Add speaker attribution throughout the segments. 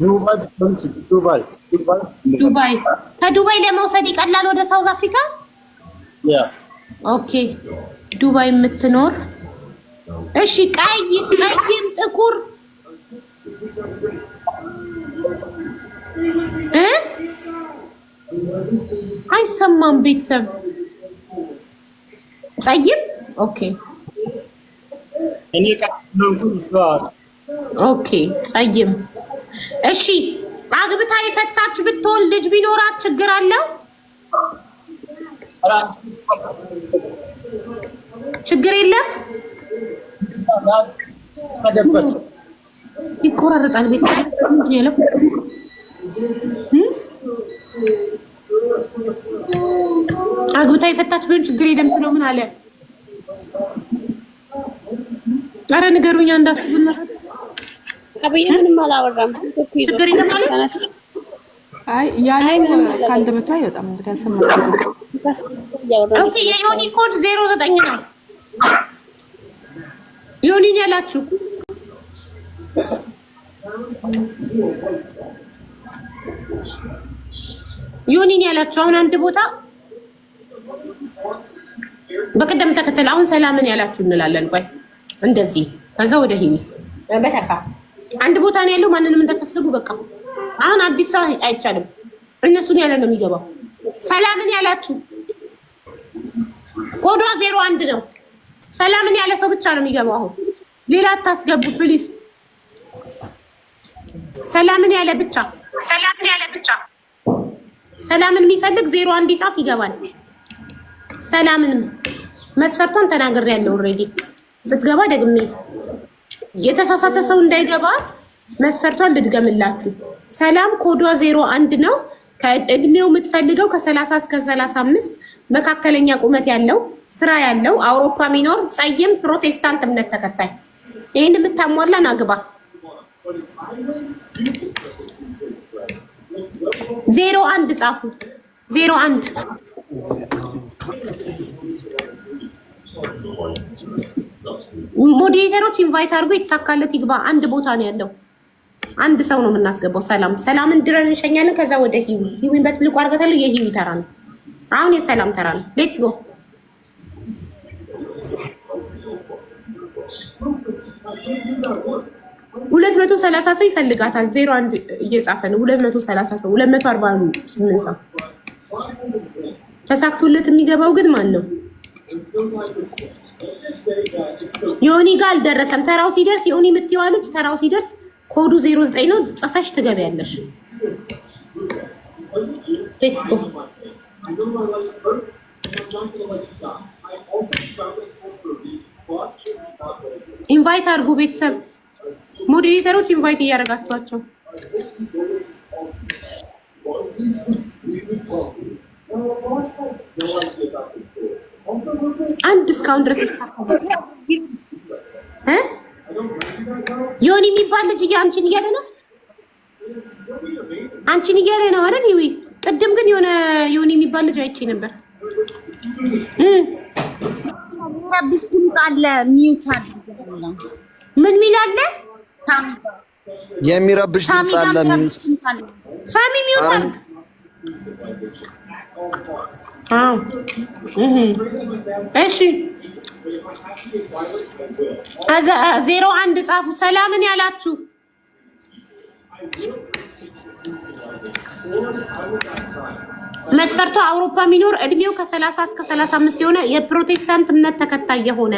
Speaker 1: ዱባይ ዱባይ ዱባይ።
Speaker 2: ዱባይ፣ ከዱባይ ለመውሰድ ይቀላል ወደ ሳውዝ አፍሪካ።
Speaker 1: Yeah.
Speaker 2: Okay፣ ዱባይ የምትኖር፣ እሺ። ቀይ፣ ጠይም፣ ጥቁር እ አይሰማም ቤተሰብ። ጠይም፣ okay።
Speaker 1: እኔ ቀ እሷ
Speaker 2: Okay፣ ጠይም፣ እሺ። አግብታ የፈታች ብትሆን፣ ልጅ ቢኖራት ችግር አለው? ችግር የለም።
Speaker 1: ገባች።
Speaker 2: ይቆራረጣል። ቤት ምንድን ያለው? አግብታ የፈታች ቢሆን ችግር የለም ስለው ምን አለ? ኧረ ንገሩኛ እንዳትሉ።
Speaker 3: አብዬ ምንም አላወራም።
Speaker 2: ችግር የለም ማለት
Speaker 4: አይ፣ ያለው ከአንደበቱ አይወጣም። እንግዲህ አልሰማሁም።
Speaker 2: Okay፣ የዮኒ ኮድ 09 ነው። ዮኒን ያላችሁ፣ ዮኒን ያላችሁ አሁን አንድ ቦታ በቅደም ተከተል አሁን ሰላምን ያላችሁ እንላለን። ቆይ እንደዚህ፣ ከዛ ወደ ሂዊ በተካ አንድ ቦታ ነው ያለው። ማንንም እንዳታስገቡ። በቃ አሁን አዲስ ሰው አይቻልም። እነሱን ያለ ነው የሚገባው። ሰላምን ያላችሁ ኮዷ 01 ነው። ሰላምን ያለ ሰው ብቻ ነው የሚገባው። አሁን ሌላ አታስገቡ please። ሰላምን ያለ ብቻ፣ ሰላምን ያለ ብቻ። ሰላምን የሚፈልግ 01 ይጻፍ፣ ይገባል። ሰላምንም መስፈርቷን ተናግሬያለሁ already። ስትገባ ደግሜ የተሳሳተ ሰው እንዳይገባ መስፈርቷን ልድገምላችሁ። ሰላም ኮዷ 01 ነው። ከእድሜው የምትፈልገው ከ30 እስከ 35፣ መካከለኛ ቁመት ያለው፣ ስራ ያለው፣ አውሮፓ የሚኖር፣ ጸይም፣ ፕሮቴስታንት እምነት ተከታይ። ይህን የምታሟላን አግባ። 01 ጻፉ። 01። Moderator ኦች invite አድርጎ የተሳካለት ይግባ። አንድ ቦታ ነው ያለው። አንድ ሰው ነው የምናስገባው። ሰላም፣ ሰላምን ድረን እንሸኛለን። ከዛ ወደ ሂዊ። ሂዊን በትልቁ አድርጋታለሁ። የሂዊ ተራ ነው። አሁን የሰላም ተራ ነው። Let's go። 230 ሰው ይፈልጋታል። 01 እየጻፈ ነው። 230 ሰው፣ 248 ሰው። ተሳክቶለት የሚገባው ግን ማን ነው? ዮኒ ጋር አልደረሰም። ተራው ሲደርስ፣ ዮኒ የምትይዋ ልጅ፣ ተራው ሲደርስ ኮዱ 09 ነው። ጽፈሽ ትገቢያለሽ። Let's go። Invite አድርጉ ቤተሰብ፣ moderator ኦች invite እያደረጋችኋቸው። አንድ እስካሁን ድረስ የተሳካ እ ዮኒ የሚባል ልጅ አንቺን እያለ ነው። አንቺን እያለ ነው አይደል? ይዊ ቅድም ግን የሆነ ዮኒ የሚባል ልጅ አይቼ ነበር።
Speaker 5: የሚረብሽ ድምፅ አለ። Mute አድርገው።
Speaker 2: ምን ሚል አለ?
Speaker 6: የሚረብሽ ድምፅ አለ።
Speaker 5: የሚረብሽ ድምፅ አለ።
Speaker 2: ሳሚ፣ mute አድርግ። አዎ፣ እሺ፣ 01 ጻፉ። ሰላምን ያላችሁ። መስፈርቱ አውሮፓ የሚኖር፣ እድሜው ከ30 እስከ 35 የሆነ፣ የፕሮቴስታንት እምነት ተከታይ የሆነ፣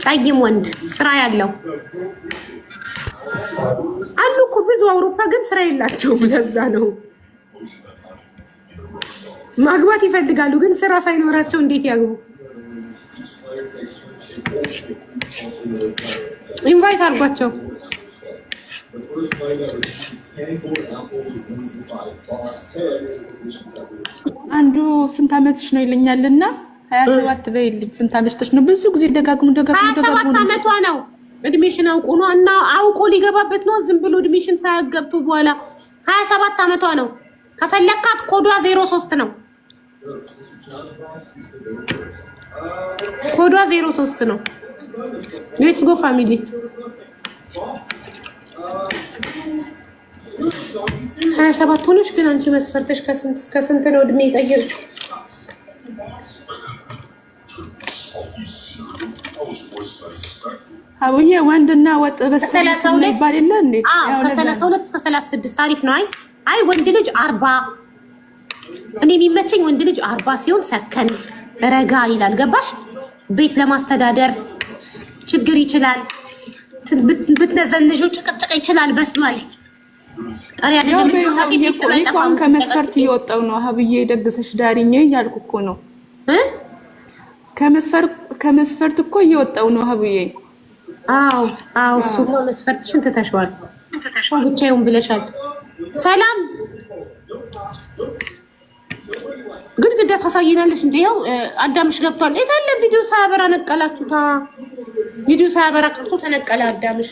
Speaker 2: ጸይም ወንድ፣ ስራ ያለው። አሉ እኮ ብዙ አውሮፓ፣ ግን ስራ የላቸውም። ለዛ ነው። ማግባት ይፈልጋሉ፣ ግን ስራ ሳይኖራቸው እንዴት ያግቡ? Invite አድርጓቸው።
Speaker 7: The first play that receives 10 golden apples wins the fight. Boss 10
Speaker 4: አንዱ ስንት ዓመትሽ ነው ይለኛልና 27 በይልኝ፣ ስንት ዓመትሽ ነው? ብዙ ጊዜ ደጋግሞ ደጋግሞ
Speaker 2: ሀያ
Speaker 4: ደጋግሞ
Speaker 2: ሰባት
Speaker 4: ነው።
Speaker 2: ዓመቷ ነው። እድሜሽን አውቆ ነው እና አውቆ ሊገባበት ነው። ዝም ብሎ እድሜሽን ሳያገብቱ በኋላ። 27 ዓመቷ ነው። ከፈለካት ኮዷ 03 ነው። ኮዷ 03 ነው። Let's go family። 27 ሆነሽ ግን አንቺ መስፈርተሽ ከስንት እስከ ስንት ነው እድሜ የጠየቅሽው?
Speaker 4: አቡዬ ወንድና ወጥ በሰለ
Speaker 2: ከ32
Speaker 4: ይባል የለ እንዴ?
Speaker 2: አዎ፣
Speaker 4: ያው ለዛ
Speaker 2: ከሰላሳ
Speaker 4: ነው።
Speaker 2: ሁለት እስከ 36 አሪፍ ነው። አይ አይ፣ ወንድ ልጅ 40፣ እኔ የሚመቸኝ ወንድ ልጅ 40 ሲሆን ሰከን ረጋ ይላል። ገባሽ? ቤት ለማስተዳደር ችግር ይችላል። ብትነዘንዡ ጭቅጭቅ ይችላል። በስሏል። ጠሪ
Speaker 4: ያው
Speaker 2: አይደለም።
Speaker 4: በይው ሀብዬ እኮ እኔ እኮ አሁን ከመስፈርት እየወጣሁ ነው። ሀብዬ ደግሰሽ ዳሪኝ እያልኩ እኮ ነው።
Speaker 2: እ
Speaker 4: ከመስፈርት እኮ እየወጣሁ ነው ሀብዬ።
Speaker 2: አዎ፣ እሱማ መስፈርትሽን ትተሽዋል። ብቻ ይሁን ብለሻል። ሰላም ግድግዳ ታሳይናለሽ እንዴ? ያው አዳምሽ ገብቷል። የት አለ? ቪዲዮ ሳያበራ ነቀላችሁታ። ቪዲዮ ሳያበራ ቀርቶ ተነቀለ አዳምሽ።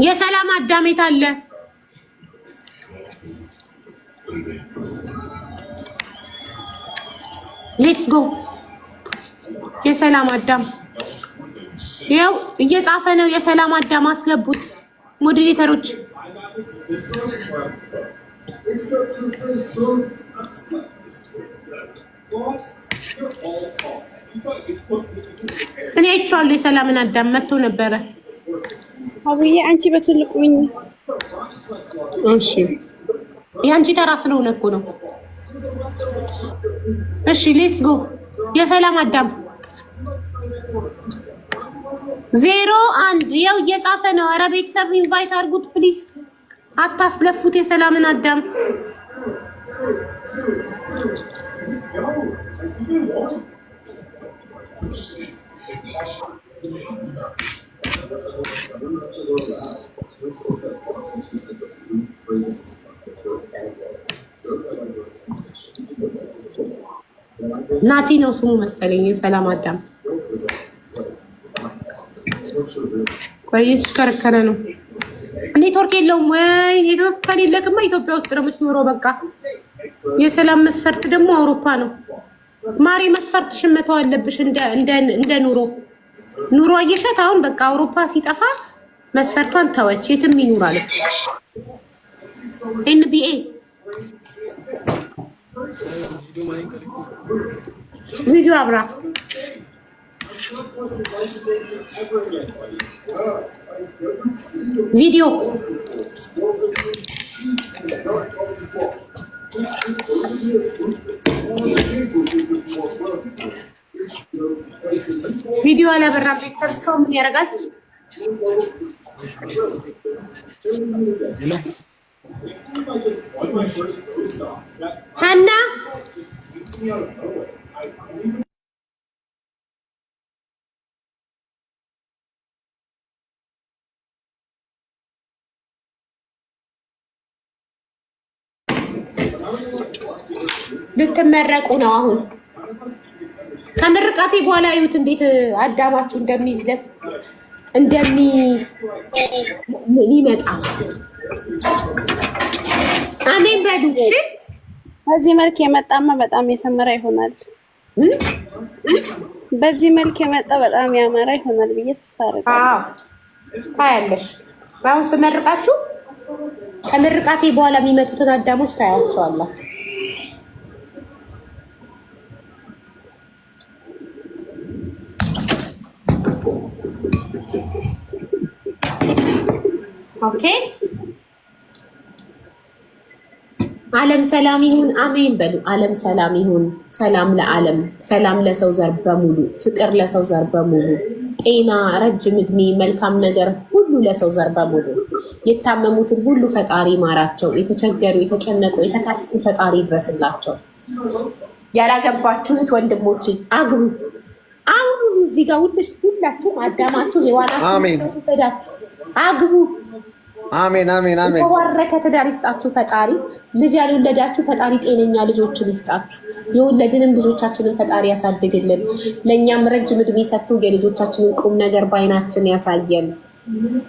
Speaker 2: የሰላም አዳም የት አለ? Let's go። የሰላም አዳም ይኸው እየጻፈ ነው። የሰላም አዳም አስገቡት moderator ኦች። እኔ አይቼዋለሁ። የሰላምን አዳም መጥቶ ነበረ።
Speaker 3: አብዬ አንቺ በትልቁ ሁኚ።
Speaker 2: እሺ፣ የአንቺ ተራ ስለሆነ እኮ ነው። እሺ፣ let's go። የሰላም አዳም 01 ያው እየጻፈ ነው። ኧረ ቤተሰብ invite አድርጉት please፣ አታስለፉት የሰላምን አዳም። ናቲ ነው ስሙ መሰለኝ። የሰላም አዳም ቆይ እየተሽከረከረ ነው። ኔትወርክ የለውም ወይ? ኔትወርክ ከሌለክማ ኢትዮጵያ ውስጥ ነው የምትኖረው። በቃ የሰላም መስፈርት ደግሞ አውሮፓ ነው። ማሪ፣ መስፈርትሽን መተው አለብሽ። እንደ ኑሮ ኑሮ አየሻት። አሁን በቃ አውሮፓ ሲጠፋ መስፈርቷን ተወች። የትም ይኑር አለች። NBA ቪዲዮ አብራ። ቪዲዮ ቪዲዮ አላበራም። ቤተሰብ እስካሁን ምን ያደርጋል?
Speaker 6: Hello.
Speaker 2: ሀና። ልትመረቁ ነው አሁን። ከምርቃቴ በኋላ እዩት እንዴት አዳማችሁ እንደሚዝለፍ እንደሚመጣ። አሜን በሉ እሺ።
Speaker 3: በዚህ መልክ የመጣማ በጣም የሰመረ ይሆናል። በዚህ መልክ የመጣ በጣም ያማረ ይሆናል ብዬ ተስፋ አደርጋለሁ።
Speaker 2: አዎ፣ ታያለሽ። አሁን ስመርቃችሁ ከምርቃቴ በኋላ የሚመጡትን አዳሞች ታያቸዋላችሁ። Okay፣ ዓለም ሰላም ይሁን። አሜን በሉ። ዓለም ሰላም ይሁን። ሰላም ለዓለም፣ ሰላም ለሰው ዘር በሙሉ፣ ፍቅር ለሰው ዘር በሙሉ፣ ጤና፣ ረጅም እድሜ፣ መልካም ነገር ሁሉ ለሰው ዘር በሙሉ። የታመሙትን ሁሉ ፈጣሪ ማራቸው። የተቸገሩ፣ የተጨነቁ፣ የተከፉ ፈጣሪ ይድረስላቸው። ያላገባችሁ እህት ወንድሞቼ አግቡ። አሁኑኑ እዚህ ጋር ሁላችሁም አዳማችሁ ሔዋናችሁ
Speaker 8: አሜን።
Speaker 2: ሰዳችሁ አግቡ።
Speaker 8: አሜን አሜን አሜን።
Speaker 2: የተባረከ ትዳር ይስጣችሁ ፈጣሪ። ልጅ ያልወለዳችሁ ፈጣሪ ጤነኛ ልጆችን ይስጣችሁ። የወለድንም ልጆቻችንን ፈጣሪ ያሳድግልን። ለእኛም ረጅም እድሜ ሰጥቶ የልጆቻችንን ቁም ነገር በዓይናችን ያሳየን።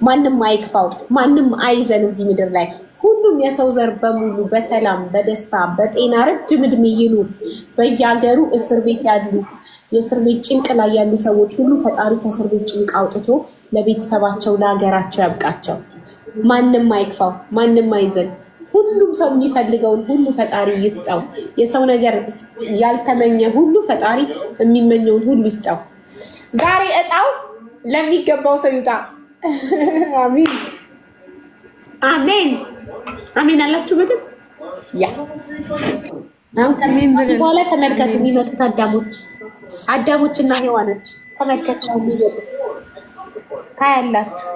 Speaker 2: ማንም አይክፋው፣ ማንም አይዘን እዚህ ምድር ላይ ሁሉም ሁሉም የሰው ዘር በሙሉ በሰላም በደስታ በጤና ረጅም እድሜ ይኑር። በየሀገሩ እስር ቤት ያሉ፣ የእስር ቤት ጭንቅ ላይ ያሉ ሰዎች ሁሉ ፈጣሪ ከእስር ቤት ጭንቅ አውጥቶ ለቤተሰባቸው ለሀገራቸው ያብቃቸው። ማንም አይክፋው፣ ማንም አይዘን። ሁሉም ሰው የሚፈልገውን ሁሉ ፈጣሪ ይስጠው። የሰው ነገር ያልተመኘ ሁሉ ፈጣሪ የሚመኘውን ሁሉ ይስጠው። ዛሬ እጣው ለሚገባው ሰው ይውጣ። አሜን አሜን አሜን አላችሁ በደንብ። Yeah፣ አሁን በኋላ ተመልከቱ የሚመጡት አዳሞች፣ አዳሞች እና ሔዋኖች ተመልከቱ የሚመጡት ታያላችሁ።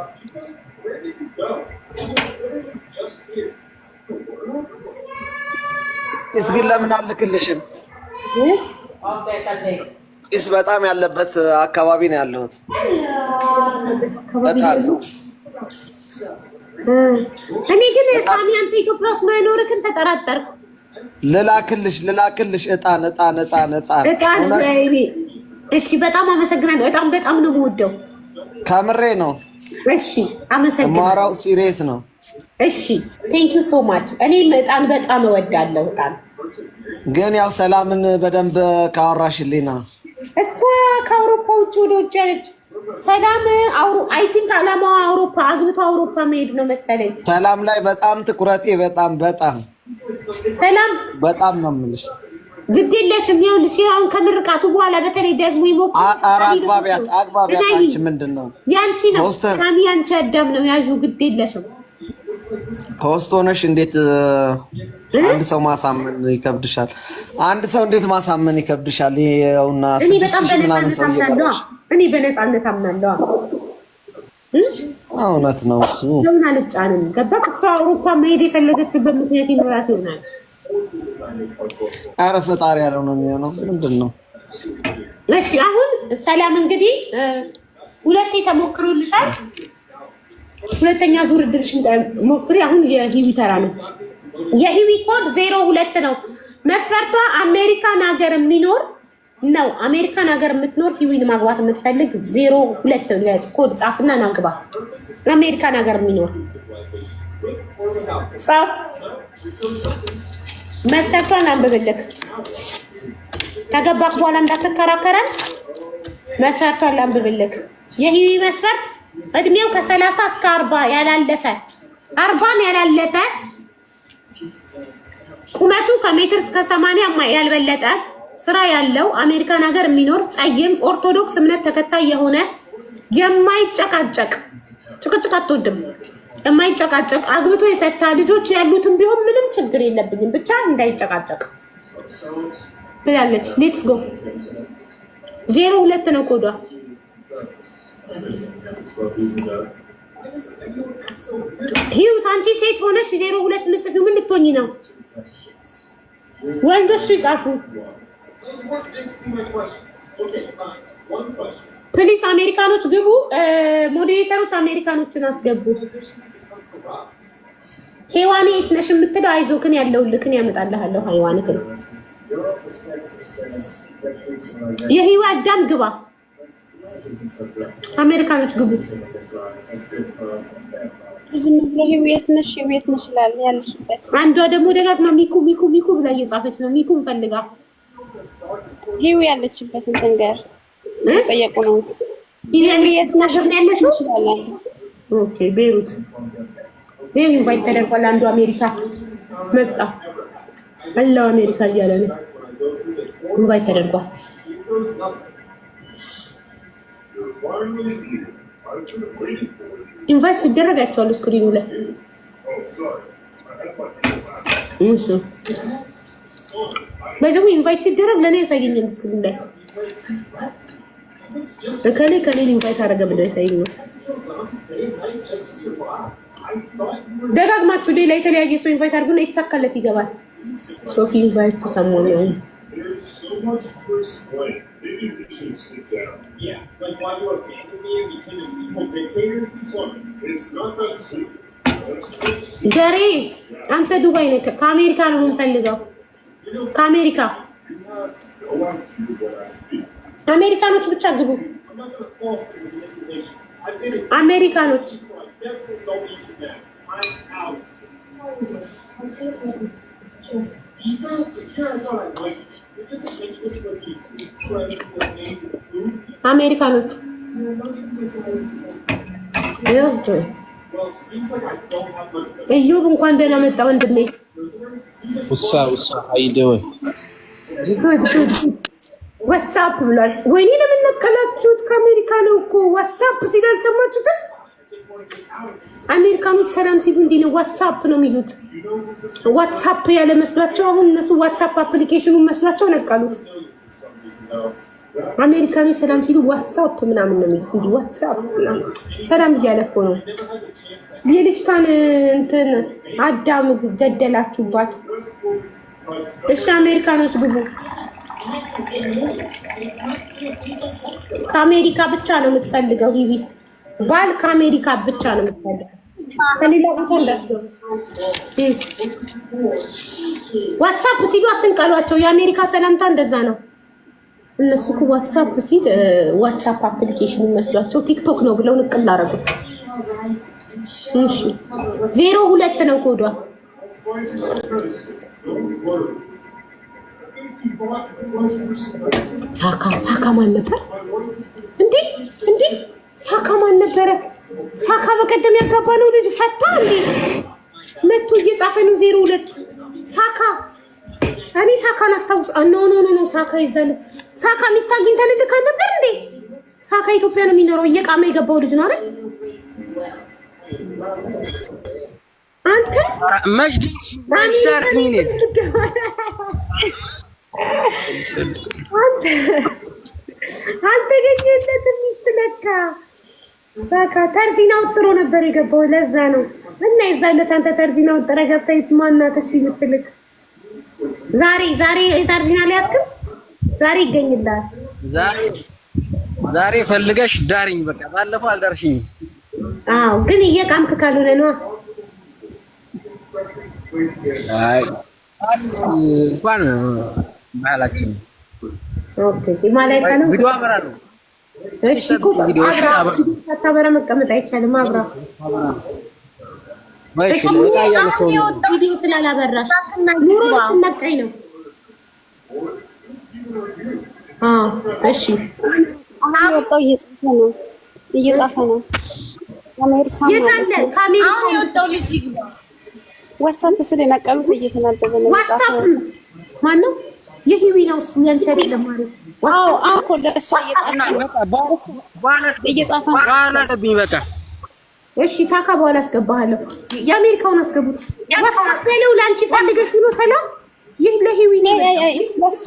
Speaker 8: ጭስ ግን ለምን አልክልሽም? ጭስ በጣም ያለበት አካባቢ ነው ያለሁት። በጣም።
Speaker 2: እኔ ግን ሳሚ አንተ ኢትዮጵያ ውስጥ መኖርክን ተጠራጠርኩ።
Speaker 8: ልላክልሽ፣ ልላክልሽ እጣን፣ እጣን፣ እጣን፣ እጣን።
Speaker 2: እጣን። ወይኔ። እሺ፣ በጣም አመሰግናለሁ። እጣን በጣም ነው የምወደው።
Speaker 8: ከምሬ ነው።
Speaker 2: እሺ፣ አመሰግናለሁ።
Speaker 8: የማወራው serious ነው።
Speaker 2: እሺ፣ thank you so much። እኔም እጣን በጣም እወዳለሁ። እጣን።
Speaker 8: ግን ያው ሰላምን በደንብ ካወራሽልኝ ነው።
Speaker 2: እሷ ከአውሮፓ ውጭ ወደ ውጭ ያለች ሰላም I think አላማዋ አውሮፓ አግብቶ አውሮፓ መሄድ ነው መሰለኝ።
Speaker 8: ሰላም ላይ በጣም ትኩረቴ በጣም በጣም
Speaker 2: ሰላም
Speaker 8: በጣም ነው የምልሽ።
Speaker 2: ግድ የለሽም። ይኸውልሽ አሁን ከምርቃቱ በኋላ በተለይ ደግሞ ይሞክር።
Speaker 8: ኧረ አግባቢያት፣ አግባቢያት። አንቺ ምንድን ነው?
Speaker 2: ያንቺ ነው ሳሚ፣ ያንቺ አዳም ነው ያዡ። ግድ የለሽም።
Speaker 8: Host ሆነሽ እንዴት አንድ ሰው ማሳመን ይከብድሻል? አንድ ሰው እንዴት ማሳመን ይከብድሻል? ይኸውና 6000 ምናምን ሰው እየበላሽ።
Speaker 2: እኔ በነፃነት አምናለሁ።
Speaker 8: እውነት ነው እሱ።
Speaker 2: ሰውን አልጫንም። ገባህ? እሷ አውሮፓ መሄድ የፈለገችበት ምክንያት ይኖራት ይሆናል።
Speaker 8: ኧረ ፈጣሪ ያለው ነው የሚሆነው። ምንድን ነው?
Speaker 2: እሺ፣ አሁን ሰላም እንግዲህ ሁለቴ ተሞክሮልሻል። ሁለተኛ ዙር እድልሽን ሞክሪ። አሁን የሂዊ ተራ ነው። የሂዊ ኮድ 02 ነው። መስፈርቷ አሜሪካን ሀገር የሚኖር ነው። አሜሪካን ሀገር የምትኖር ሂዊን ማግባት የምትፈልግ 02 ኮድ ጻፍና ናግባ። አሜሪካን ሀገር የሚኖር ጻፍ። መስፈርቷን አንብብልክ። ከገባክ በኋላ እንዳትከራከረን መስፈርቷን ላንብብልክ። የሂዊ መስፈርት እድሜው ከ30 እስከ 40 ያላለፈ፣ 40ን ያላለፈ፣ ቁመቱ ከሜትር እስከ 80 ያልበለጠ፣ ስራ ያለው፣ አሜሪካን ሀገር የሚኖር፣ ጸይም፣ ኦርቶዶክስ እምነት ተከታይ የሆነ፣ የማይጨቃጨቅ፣ ጭቅጭቅ አትወድም፣ የማይጨቃጨቅ፣ አግብቶ የፈታ፣ ልጆች ያሉትም ቢሆን ምንም ችግር የለብኝም ብቻ እንዳይጨቃጨቅ ብላለች። Let's go። 02 ነው ኮዷ። ህይወት፣ አንቺ ሴት ሆነሽ 02 ምጽፊው ምን ልትሆኚ ነው? ወንዶች ሲጻፉ please አሜሪካኖች ግቡ። Moderator ኦች አሜሪካኖችን አስገቡ። ሄዋኔ የት ነሽ የምትለው አይዞክን ያለውልክን ያመጣልሃለሁ። ሄዋንክን የህይወት አዳም ግባ። አሜሪካኖች ግቡ።
Speaker 3: ዝም ብሎ የት ነሽ የት ነሽ ይላል ያለሽበት።
Speaker 2: አንዷ ደግሞ ደጋግማ ሚኩ ሚኩ ሚኩ ብላ እየጻፈች ነው። ሚኩን ፈልጋ።
Speaker 3: ሂው ያለችበት እንትን ጋር ጠየቁ ነው።
Speaker 2: የት ነሽ ያለሽው? Okay፣ ቤሩት ይሄ invite ተደርጓል። አንዱ አሜሪካ መጣ። አለው አሜሪካ እያለ ነው። Invite ተደርጓል። Invite ሲደረግ አይቼዋለሁ screen ኑ ላይ። እሺ፣ በዚሁ invite ሲደረግ ለእኔ ያሳየኛል screen ላይ። እከሌ እከሌን invite አደረገ ብሎ ያሳየኛል። ደጋግማችሁ ሌላ የተለያየ ሰው invite አድርጉና የተሳካለት ይገባል። ሶፊ invite to someone ነው።
Speaker 7: There's so much to explain. Maybe we should sit down. Yeah, like why you abandoned me and became an evil dictator? Son, it's not that simple. Let's just sit
Speaker 2: ገሬ አንተ ዱባይ ነህ። ከአሜሪካ ነው የምንፈልገው። ከአሜሪካ።
Speaker 7: You have no idea what I feel.
Speaker 2: አሜሪካኖች ብቻ ግቡ።
Speaker 7: I'm not gonna fall for your manipulation. I've been a
Speaker 2: አሜሪካኖች
Speaker 7: so I definitely don't need you now. I'm out.
Speaker 2: አሜሪካኖች እዮብ እንኳን ደህና መጣ ወንድሜ።
Speaker 6: What's up, what's up, how you doing?
Speaker 2: What's up ብሏል። ወይኔ ለምን ነቀላችሁት? ከአሜሪካ ነው እኮ what's up ሲል አልሰማችሁትም? አሜሪካኖች ሰላም ሲሉ እንዲህ ነው፣ what's up ነው የሚሉት። WhatsApp ያለ መስሏቸው አሁን እነሱ WhatsApp application ኑን መስሏቸው ነቀሉት። አሜሪካኖች ሰላም ሲሉ what's up ምናምን ነው የሚሉት። እንዲህ what's up ምናምን ሰላም እያለ እኮ ነው። የልጅቷን እንትን አዳም ገደላችሁባት። እሺ አሜሪካኖች ግቡ። ከአሜሪካ ብቻ ነው የምትፈልገው ሂቢ ባል ከአሜሪካ ብቻ ነው የምትፈልገው፣ ከሌላ ቦታ እንዳትገቡ። What's up ሲሉ አትንቀሏቸው። የአሜሪካ ሰላምታ እንደዛ ነው። እነሱ እኮ what's up ሲል WhatsApp application መስሏቸው TikTok ነው ብለው ንቅል አደረጉት። እሺ 02 ነው ኮዷ። ሳካ ሳካ ማን ነበር እንዴ? እንዴ ሳካ ማን ነበረ? ሳካ በቀደም ያጋባ ነው ልጅ ፈታ እንዴ? መቶ እየጻፈ ነው 02 ሳካ። እኔ ሳካን አስታውስ። No, no, no, ሳካ ይዛል። ሳካ ሚስት አግኝተን ልካል ነበር እንዴ? ሳካ ኢትዮጵያ ነው የሚኖረው። እየቃመ የገባው ልጅ ነው አይደል? አንተ አልተገኘለትም ሚስት ለካ። ሳካ ተርዚና ወጥሮ ነበር የገባው ለዛ ነው። እና የዛን ዕለት አንተ ተርዚና ወጥረ ገብተህ ማናት እሺ የምትልክ? ዛሬ ዛሬ ተርዚና ሊያስክም ዛሬ ይገኝልሃል።
Speaker 9: ዛሬ ዛሬ ፈልገሽ ዳሪኝ። በቃ ባለፈው አልዳርሽኝም።
Speaker 2: አዎ ግን እየቃምክ ካልሆነ ነዋ።
Speaker 9: አይ እንኳን ባህላችን
Speaker 2: Okay ማላይካ ነው።
Speaker 9: ቪዲዮ አበራለሁ።
Speaker 2: እሺ እኮ አብራ ሳታበራ መቀመጥ አይቻልም። አብራ ቪዲዮ ስላላበራሽ ኑሮ ልትነቀኝ ነው። አዎ እሺ
Speaker 3: አሁን የወጣው እየጻፈ ነው እየጻፈ ነው። አሜሪካ
Speaker 2: የት አለ? ከአሜሪካ
Speaker 5: አሁን የወጣው ልጅ ይግባ።
Speaker 3: What's up ስል የነቀሉት እየተናደደ ነው።
Speaker 2: What's up ማነው? የሂዊ ነው እሱ ያንቺ አይደለም ማለት
Speaker 3: አዎ አዎ እኮ ለእሷ እየጻፈ ነው።
Speaker 9: በኋላ አስገብኝ በቃ
Speaker 2: እሺ ሳካ በኋላ አስገባሃለሁ። የአሜሪካውን አስገቡት። What's up ያለው ለአንቺ ፈልገሽ ነው። ሰላም ይህ ለሂዊ ነው።
Speaker 3: ለእሷ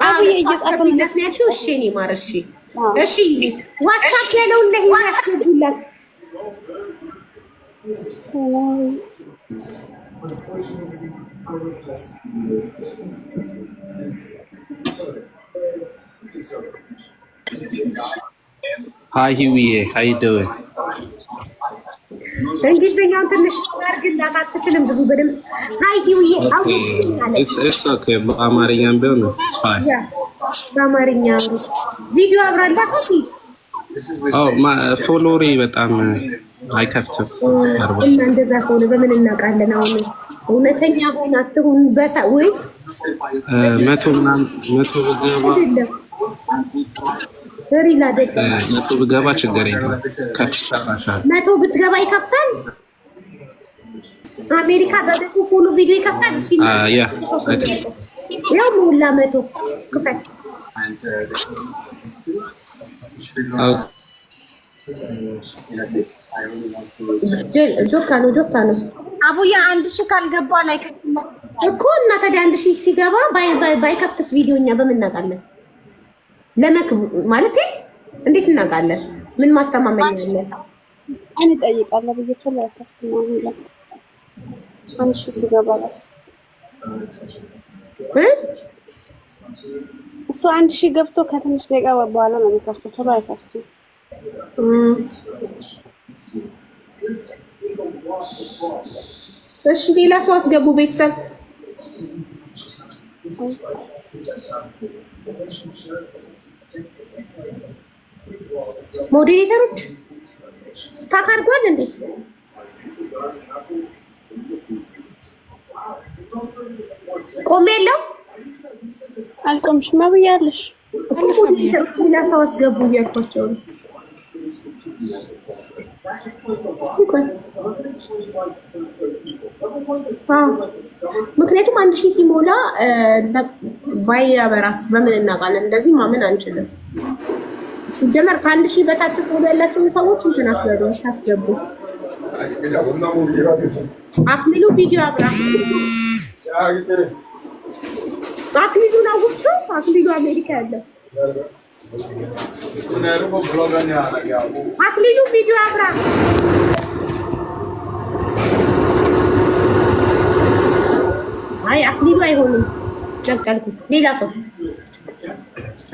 Speaker 3: አብዬ እየጻፈ ነው።
Speaker 2: ነው ያልሽው። እሺ እኔ ማር እሺ፣ እሺ what's up ያለውን ለሂዊ አስገቡላት።
Speaker 6: Hi ሂዊዬ, how you doing?
Speaker 2: እንግሊዝኛውን ትንሽ አድርግላት፣ አትችልም ብዙ በደምብ። Hi ሂዊዬ
Speaker 6: Okay, it's okay. በአማርኛም ቢሆን it's fine.
Speaker 2: በአማርኛ አውሩ። ቪዲዮ አብራላት።
Speaker 6: Oh, my follower ኤ በጣም አይከፍትም።
Speaker 2: እና እንደዛ ከሆነ በምን እናውቃለን? አሁን እውነተኛ ሆን አትሁን በሳ ወይ
Speaker 6: 100 ምናምን 100 ብገባ
Speaker 2: አይደለም real አይደለም።
Speaker 6: 100 ብገባ ችግር የለም ከፍቼ እሰራሻለሁ።
Speaker 2: 100 ብትገባ ይከፍታል። አሜሪካ በ100 follow ቪዲዮ ይከፍታል። እሺ
Speaker 6: Yeah, I think
Speaker 2: ያው ሞላ 100 ክፈት።
Speaker 6: Okay.
Speaker 2: ጆካ ነው ጆካ ነው
Speaker 5: አቡዬ 1000 ካልገባ ላይ
Speaker 2: እኮ እና ታዲያ 1000 ሲገባ ባይከፍትስ ቪዲዮ እኛ በምን እናውቃለን? ለመክ ማለት እንዴት እናውቃለን? ምን ማስተማመኛ አለን?
Speaker 3: እኔ እጠይቃለሁ ብዬ ቶሎ አይከፍትም። አሁን ላይ 1000 ሲገባ እራሱ እሱ 1000 ገብቶ ከትንሽ ደቂቃ በኋላ ነው የሚከፍተው። ቶሎ አይከፍትም።
Speaker 2: እሺ ሌላ ሰው አስገቡ። ቤተሰብ moderator ኦች stuck አድርጓል እንዴ? ቆሜ የለው
Speaker 3: አልቆምሽማ ብያለሽ።
Speaker 2: ሌላ ሰው አስገቡ እያልኳቸው ነው። እስቲ ቆይ። አዎ፣ ምክንያቱም 1000 ሲሞላ ባያበራስ በምን እናውቃለን? እንደዚህ ማመን አንችልም። ሲጀመር ከ1000 በታች follow ያላቸውን ሰዎች እንትን አትበሉ፣ አታስገቡ። አክሊሉ ቪዲዮ አብራ። አክሊሉን አወቅሽው? አክሊሉ አሜሪካ ያለው አክሊሉ ቪዲዮ አብራ። አይ አክሊሉ አይሆንም፣ ነቀልኩት። ሌላ ሰው።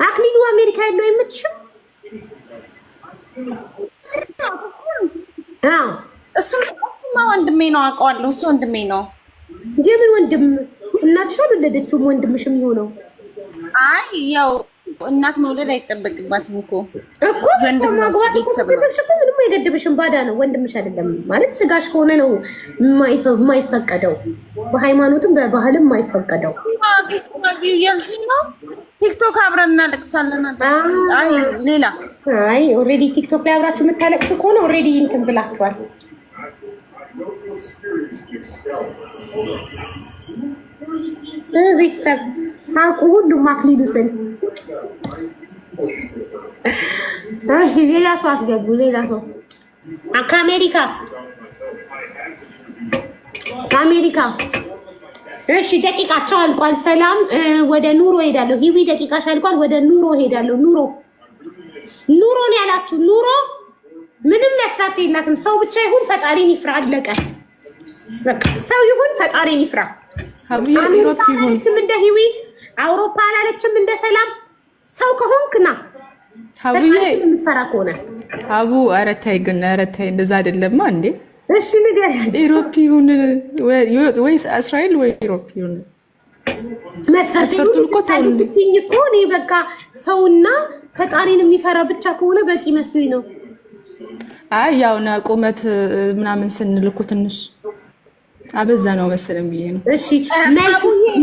Speaker 2: አክሊሉ አሜሪካ ያለው አይመችሽም? አዎ።
Speaker 5: እሱማ ወንድሜ ነው፣ አውቀዋለሁ። እሱ ወንድሜ ነው።
Speaker 2: የምን ወንድም? እናትሽ አልወለደችውም ወንድምሽ የሚሆነው።
Speaker 5: አይ ያው እናት መውለድ አይጠበቅባትም እኮ።
Speaker 2: እኮ
Speaker 5: ወንድም ነው፣
Speaker 2: ማግባት እኮ
Speaker 5: ቤተሰብ ነው።
Speaker 2: ከፈለግሽ እኮ ምንም አይገድብሽም። ባዳ ነው፣ ወንድምሽ አይደለም ማለት ስጋሽ ከሆነ ነው የማይፈቀደው፣ በሃይማኖትም በባህልም የማይፈቀደው።
Speaker 5: እያልሽኝ ነው? ቲክቶክ አብረን እናለቅሳለን። አይ ሌላ።
Speaker 2: አይ already ቲክቶክ ላይ አብራችሁ የምታለቅሱ ከሆነ already እንትን ብላችኋል። ቤተሰብ ሳቁ፣ ሁሉም አክሊሉ ስል። እሺ ሌላ ሰው አስገቡ። ሌላ ሰው ከአሜሪካ፣ ከአሜሪካ። እሺ ደቂቃቸው አልቋል። ሰላም፣ ወደ ኑሮ ሄዳለሁ። ሂዊ ደቂቃሽ አልቋል። ወደ ኑሮ ሄዳለሁ። ኑሮ ኑሮን ያላችሁ ኑሮ ምንም መስፈርት የላትም። ሰው ብቻ ይሁን ፈጣሪን ይፍራ። አለቀ። በቃ ሰው ይሁን ፈጣሪን ይፍራ።
Speaker 4: አብዬ
Speaker 2: አሜሪካ
Speaker 4: Europe ይሁን።
Speaker 2: አላለችም እንደ ሂዊ፣ አውሮፓ አላለችም እንደ ሰላም። ሰው ከሆንክ ና።
Speaker 4: ሀቡዬ።
Speaker 2: ፈጣሪን የምትፈራ ከሆነ።
Speaker 4: ሀቡ፣ ኧረ ተይ ግን፣ ኧረ ተይ፣ እንደዛ አይደለማ እንዴ።
Speaker 2: እሺ ንገሪያቸው።
Speaker 4: Europe ይሁን ወይ እስራኤል ወይ Europe ይሁን።
Speaker 2: መስፈርት
Speaker 4: መስፈርቱን እኮ ተውን።
Speaker 2: ስትይኝ እኮ እኔ በቃ ሰውና ፈጣሪን የሚፈራ ብቻ ከሆነ በቂ መስሎኝ ነው።
Speaker 4: አይ ያው ነ ቁመት ምናምን ስንል እኮ ትንሽ አበዛ ነው መሰለኝ ብዬ ነው።
Speaker 2: እሺ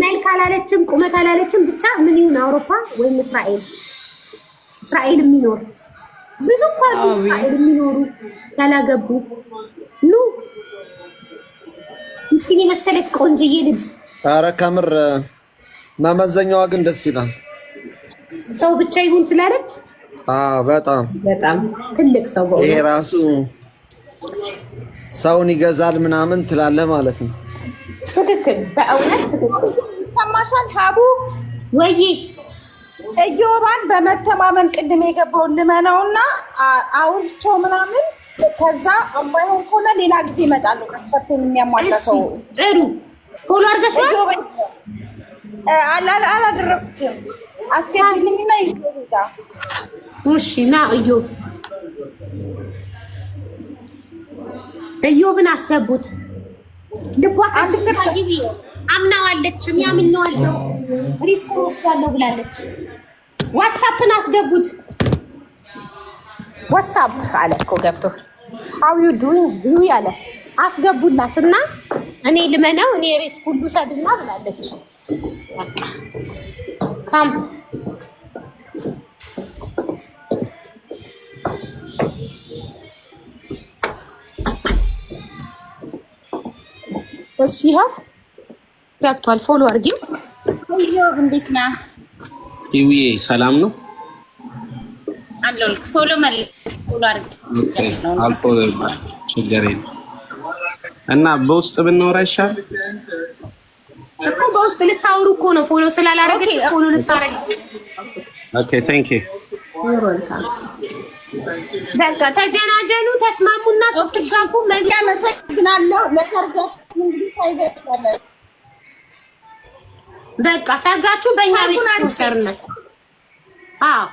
Speaker 2: መልክ አላለችም፣ ቁመት አላለችም። ብቻ ምን ይሁን አውሮፓ ወይም እስራኤል። እስራኤል የሚኖር ብዙ እኮ አሉ።
Speaker 4: አዎ።
Speaker 2: እስራኤል የሚኖሩ ያላገቡ፣ ኑ ይቺን የመሰለች ቆንጅዬ ልጅ።
Speaker 8: ኧረ ከምር መመዘኛዋ ግን ደስ ይላል።
Speaker 2: ሰው ብቻ ይሁን ስላለች።
Speaker 8: አዎ በጣም።
Speaker 2: በጣም ትልቅ ሰው
Speaker 8: ይሄ
Speaker 2: በእውነት።
Speaker 8: ራሱ ሰውን ይገዛል ምናምን ትላለህ ማለት ነው።
Speaker 2: ትክክል፣ በእውነት ትክክል።
Speaker 10: ይሰማሻል ሀቡ?
Speaker 2: ወይ።
Speaker 10: እዮባን በመተማመን ቅድም የገባውን ልመናውና አውርቼው ምናምን ከዛ የማይሆን ከሆነ ሌላ ጊዜ እመጣለሁ። መስፈርቴን የሚያሟላ ሰው።
Speaker 2: ጥሩ፣ follow አድርገሽዋል?
Speaker 10: እዮባ አላደረኩትም። አስገቢልኝና ይዞ
Speaker 2: እሺ ና እዮብ፣ እዮብን አስገቡት። ልቧ አምናዋለች። እኔ አምነዋለሁ፣ risk ኡን ወስዳለሁ ብላለች። ዋትሳፕን አስገቡት። What's up አለ እኮ ገብቶ፣ how you doing አለ። አስገቡላት እና እኔ ልመናው፣ እኔ risk ሁሉ ሰድና ብላለች። በቃ come። እሺ ይኸው ገብቷል። Follow አድርጊው።
Speaker 5: እዮብ እንዴት ነህ?
Speaker 6: ሂዊዬ ሰላም ነው?
Speaker 5: አለሁ። Follow መልስ፣ follow አድርጊ።
Speaker 6: Okay፣ አልፎ ችግር የለም። እና በውስጥ ብናወራ ይሻል።
Speaker 2: እኮ በውስጥ ልታወሩ እኮ ነው። Follow ስላላረገች follow ልታረግ።
Speaker 6: Okay, thank you.
Speaker 2: በቃ ተጀናጀኑ፣ ተስማሙና ስትጋቡ መልስ።
Speaker 10: አመሰግናለሁ። ለሰርጋችን እንግዲህ ታይዘታለን።
Speaker 2: በቃ ሰርጋችሁ በእኛ ቤት ስፖንሰርነት። አዎ።